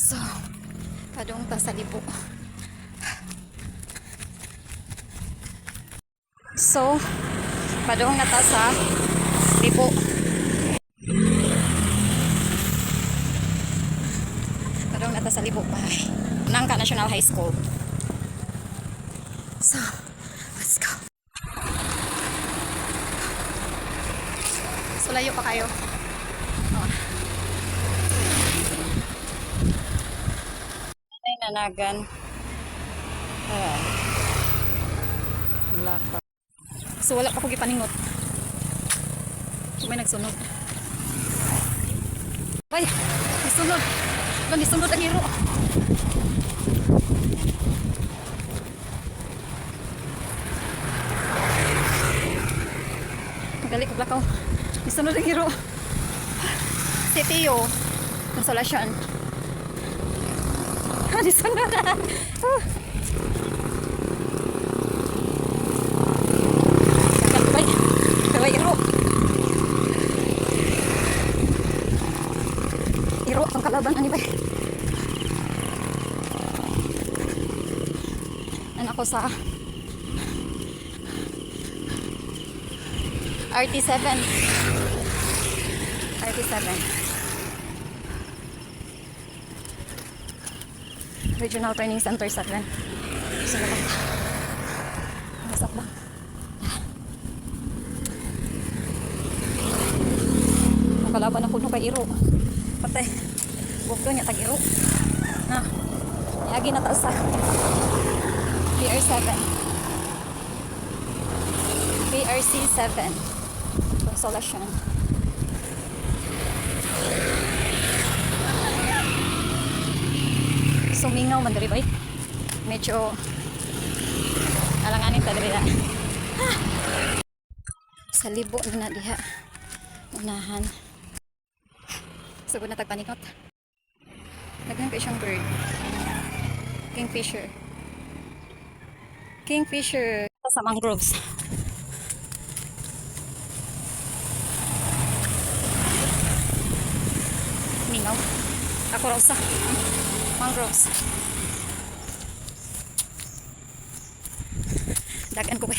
So, padung ta sa Libo. So, padung na ta sa Libo. Padung na ta sa Libo. Bye. Nangka National High School. So, let's go. So, layo pa kayo. Oh. Ay, nanagan. Ah. Wala pa. So, wala pa ko gipaningot. So, may nagsunod. Ay, nisunod. Ba, nisunod ang hero. Magali ko blakaw. Nisunod ang hero. Si Tio. Consolacion. Nisunod. Ah. Bay, bay, iro. Iro ang kalaban ani bay. Ano ako sa RT7. RT7. Regional Training Center 7. So, What's up lang? Ang kalaban ako no kay Iro. Patay. Bukto niya tag Iro. Na. Niagi na ta sa PR7. PRC 7. Consolacion. Sumingaw man diri bay. Medyo alanganin ta diri na. Sa Libo na na diha. Unahan. Sugod na tagpanikot. Daghan kay siyang bird. Kingfisher. Kingfisher. Sa mangroves. Mingaw. Ako raw sa mangroves. Dagan ko ba?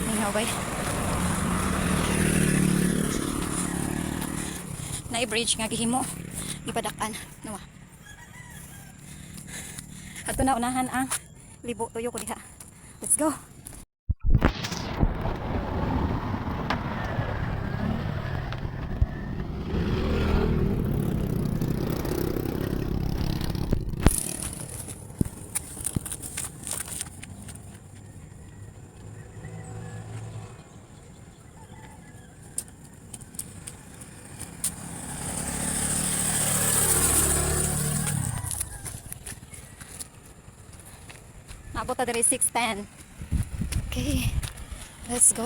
Mingaw ba? Na bridge nga gihimo. Ipadakan. Nawa. Ato na unahan ang Libo, tuyo ko diha. Let's go. Naabot ta diri 6:10. Okay. Let's go.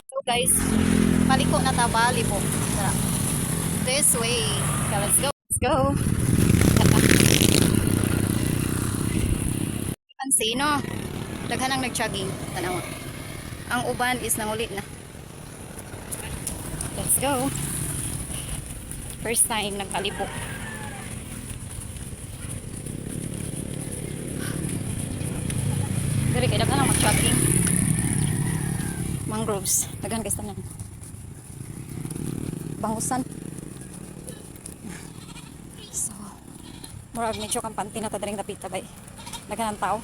So guys, paliko na ta ba Libo. Tara. This way. Okay, let's go. Let's go. Tara. Pansino. Daghan ang nag-jogging. Tanawa. Ang uban is nangulit na. Let's go. First time nagpalibo. Diri kay daghan ang mag-jogging. Mangroves. Daghan kay tanan. Bangusan. So, murag medyo kampante na ta diring dapita bay. Daghan ang tao.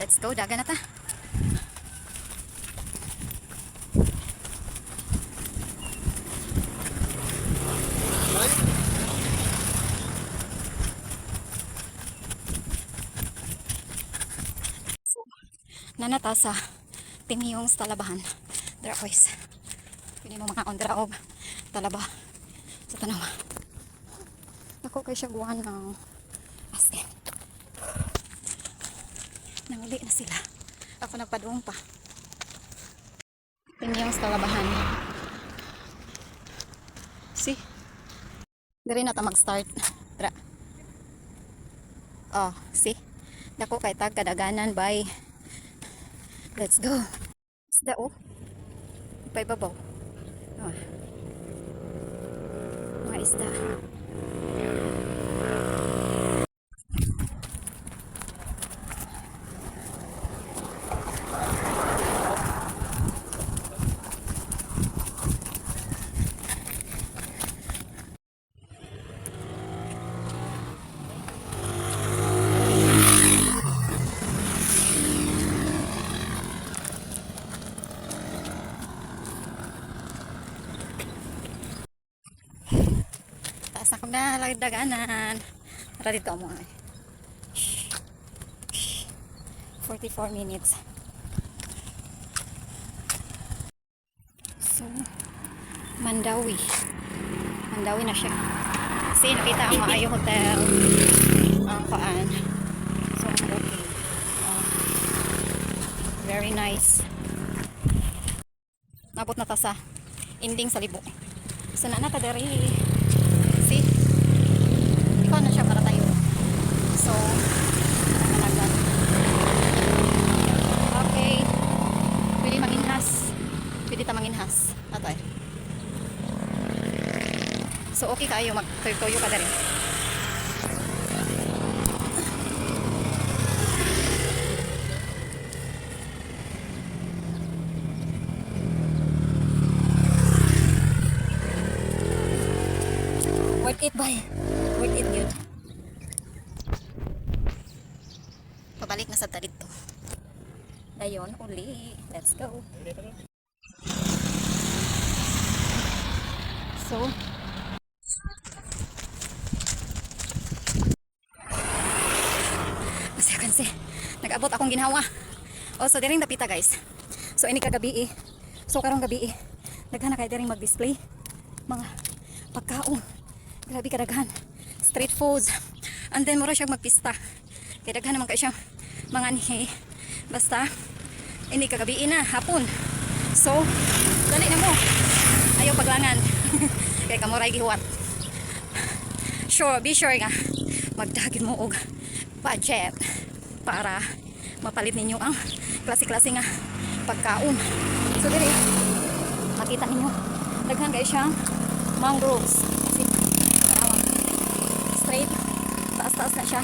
Let's go, dagan na ta. Nanata sa Timiyong sa Talabahan. Dira guys. Pwede mo makaon dira og talaba sa tanawa. Ako kay siya guwan ng as in. Nanguli na sila. Ako nagpadung pa. Timiyong sa Talabahan. See? Diri na ta mag-start. Tra. Oh, see? Dako kay tag kadaganan, bye. Let's go. Isda oh. Paibabaw. Oh. Mga isda. Taas na kong daganan. Tara dito mo ay. 44 minutes. So, Mandawi. Mandawi na siya. Kasi nakita ang Maayo Hotel. Ang paan. So, okay. Oh. Very nice. Nabot na ta sa ending sa libo. So, na ta diri. See? Ikaw na siya para tayo. So, nanagan. Okay. Pwede manginhas. Pwede ta manginhas. Ato eh. So, okay kayo. Magtuyo-tuyo ka diri. Worth it, bye. Worth it, yun. Pabalik na sa ta dito. Dayon, uli. Let's go. So, as you can see, nag-abot akong ginhawa. Oh, so diring dapita guys. So ini kagabi eh. So karong gabi eh. Daghan na kay diring mag-display mga pagkaon. Grabe kadaghan. Street foods. And then mura siya magpista. Kay daghan naman kay siya mga anhi. Basta ini kagabi na hapon. So dali na mo. Ayaw paglangan. Kay kamuray gihuwat. Sure, be sure nga magdagin mo og budget para mapalit ninyo ang klase-klase nga pagkaon. So diri makita ninyo daghan kay siyang mangroves. See? Tanawa. Straight taas-taas na siya.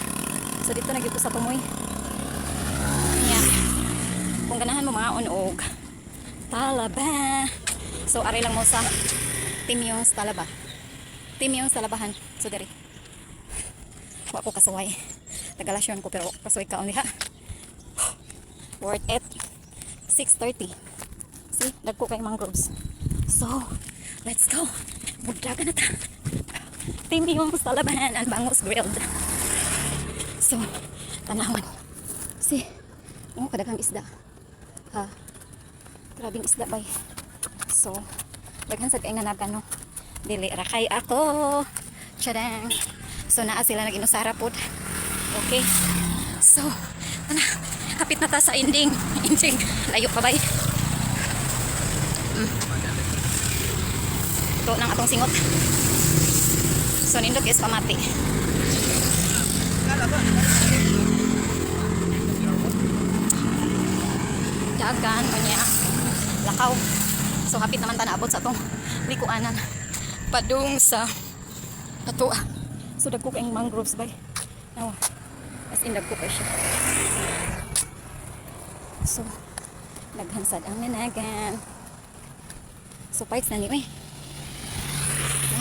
So dito na gyud ko sa tumoy. Yeah. Kung ganahan mo mga og talaba. So ari lang mo sa Timyong Talaba. Timyong Talabahan. So diri. Wa ko kasuway. Tagalasyon ko pero kasuway ka only ha. Worth it. 6:30. See, dagko kay mangroves. So, let's go. Mugdaga na ta. Timyong Talabahan ang bangus grilled. So, tanawan. See, oh, kadaghang isda. Ha. Grabing isda bay. So, daghan sad kay nga nagano. Dili ra kay ako. Tadang. So naa sila nag-inusara pod. Okay. So, ana, hapit na ta sa ending. Ending. Layo pa bay. Ito nang atong singot. So nindot is pamati. Dagan unya lakaw. So hapit naman ta naabot sa atong likuanan. Padung sa ato. So dagko kay mangroves bay. Nawa. As in dagko kay siya. So daghan sad ang nanagan. So pikes na ni uy.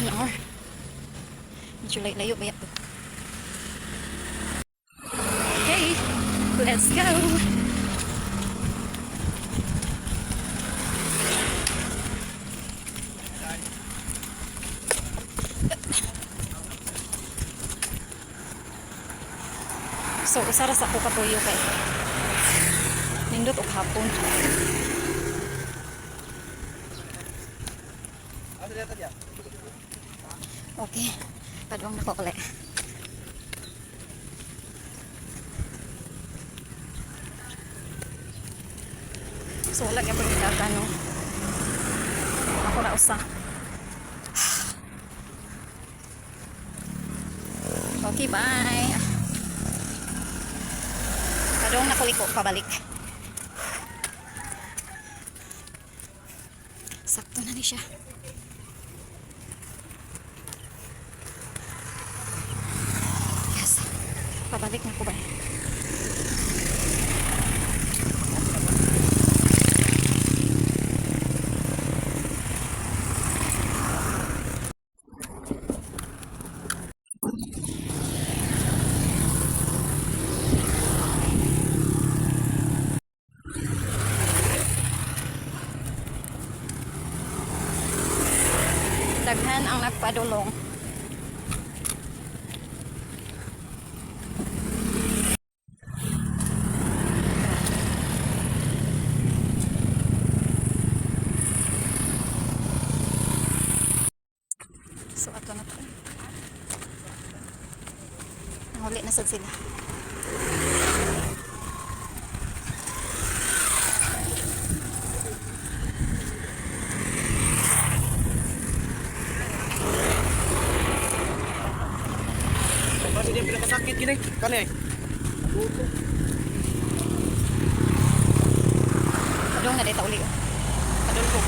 1 hour. Medyo layo ba yato? Okay, let's go. So, usa ra sa ko katuyo kay nindot og hapon. Okay, padung na ko uli. So, wala gyud ko no. Ako ra usa. Okay, bye. Padong nakuliko, pabalik. Sakto na ni siya. Yes. Pabalik na ko ba? Daghan ang nagpadulong. So ato na to. Nanguli na sad sila. Kasi di pinakasakit gini. Kani ay. Padung na dito uli. Oh. Padung ko.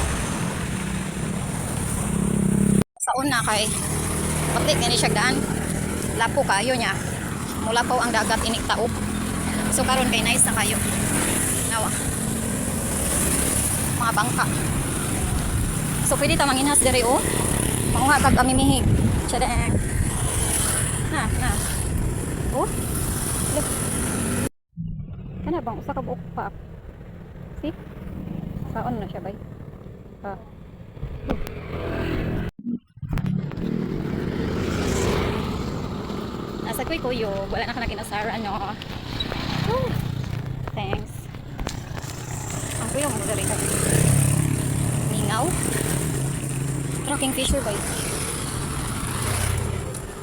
Sa una kay pati gani siya daan. Lapo kayo niya. Mulapaw ang dagat inig taob. So karon kay nice na kayo. Nawa. Mga bangka. So pwede ta manginhas diri oh. Manguha kag amimihig. Tsadang. Na, na. Oh. Look. Kana bang usa ka buok pa. See? Saon na siya bay? Ah. Nasa kuy kuyo, wala na ka na kinasara no. Woo. Thanks. Ang kuyo mo dali ka. Mingaw. Pero kingfisher bay.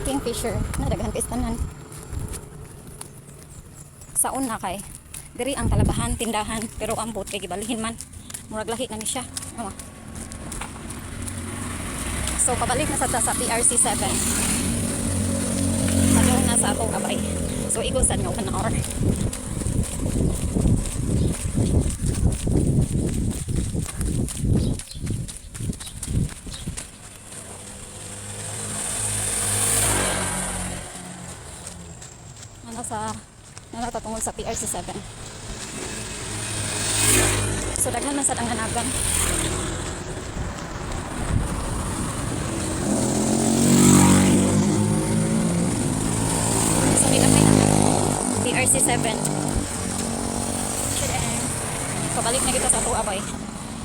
Kingfisher, nadaghan kay tanan. Sa una kay diri ang kalabahan, tindahan, pero ang boat kay gibalihin man. Murag lahi na ni siya. Ano? So pabalik na sa ta sa PRC 7. Padung na sa akong abay. So igo sad nga 1 hour. Ano sa ano patungod sa PRC 7. So daghan man sad ang hanagan. So may na PRC 7. Tadang! Pabalik na kita sa ato abay.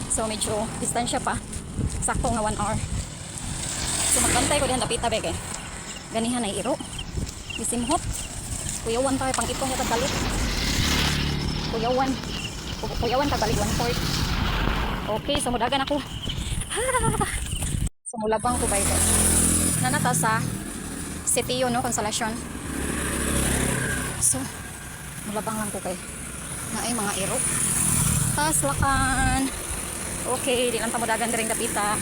So medyo distansya pa. Sakto nga 1 hour. So magbantay ko dihan dapita beke. Ganihan ay iro. Gisimhot. Kuyawan tayo pang itong yata kalit. Kuyawan. Kuyawan tagbalik 1/4. Okay, so mudagan ako. So mulabang ko ba ito? Nanata sa Sitio, no? Consolacion. So, mulabang lang ko kay na ay mga iro. Tas lakan. Okay, di lang tamudagan diring dapita.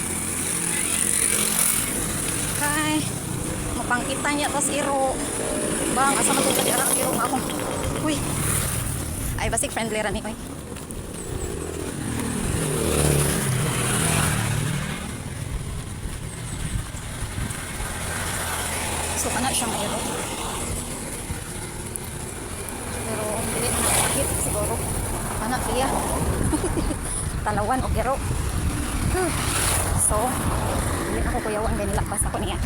Kay mapangkita niya tas iro. Bang asa man tong ara iro nga akong. Uy. Ay basig friendly ra ni oy. So kana siyang iro. Pero dili na nakakit siguro. Ana siya. Talawan og iro. Huh. So, dili ako kuyawan kay nilakpas ako niya.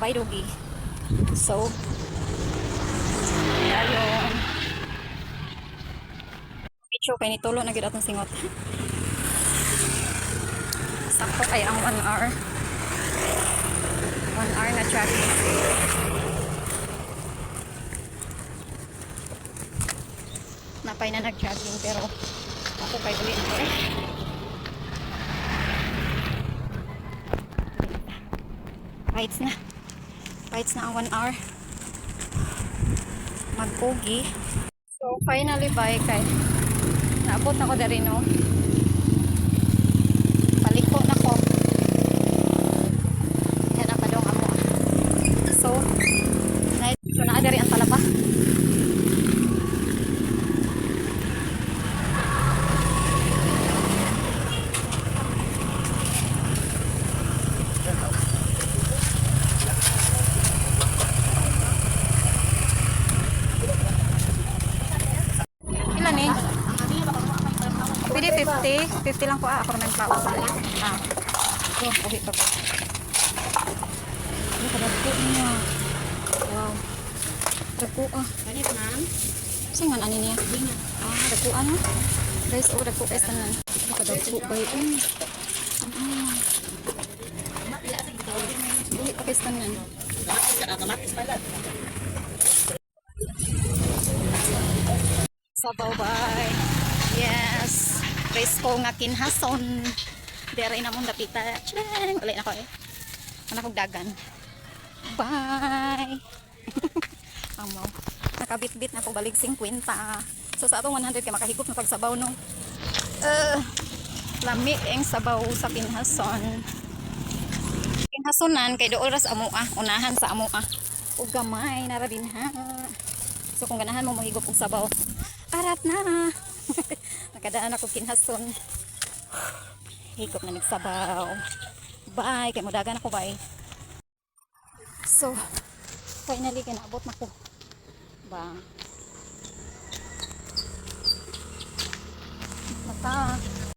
Bye doggy. So, ayun. Picture kay nitulo na gyud atong singot. Sakto kay ang 1 hour. 1 hour na traffic. Napay na nag-jogging pero ako kay uli na eh. Fights na. Fights na ang 1 hour. Magpogi. So finally bye kay naabot na ko diri no. Paliko na ko. Yan ang padong amo. So, nice. So na 50? 50 lang ko ah. Ako naman pa. Ah. Oh, okay pa. Ano ka dagko niya? Wow. Dagko ah. Ganit, ma'am. Saan nga ani niya? Ah, dagko ano? Guys, oh, dagko guys tanan. Ano ka dagko ba yun? Ah. Dili pa guys tanan. Sabaw bay. Yes. Presko nga kinhason. Dere na mong dapita. Tiyang! Uli na ko eh. Anak kong dagan. Bye! Amaw. Nakabit-bit na ko balig 50. So sa atong 100 kay makahigop na pagsabaw no. Lami ang sabaw sa kinhason. Kinhasonan kay dool ras amoa, unahan sa amoa. Ug gamay na ra din ha. So kung ganahan mo mohigop og sabaw, arat na. Nakadaan ako kinhason. Higop na nagsabaw. Bye, kay modagan ako bye. So, finally kinaabot na ko. Ba. Mata.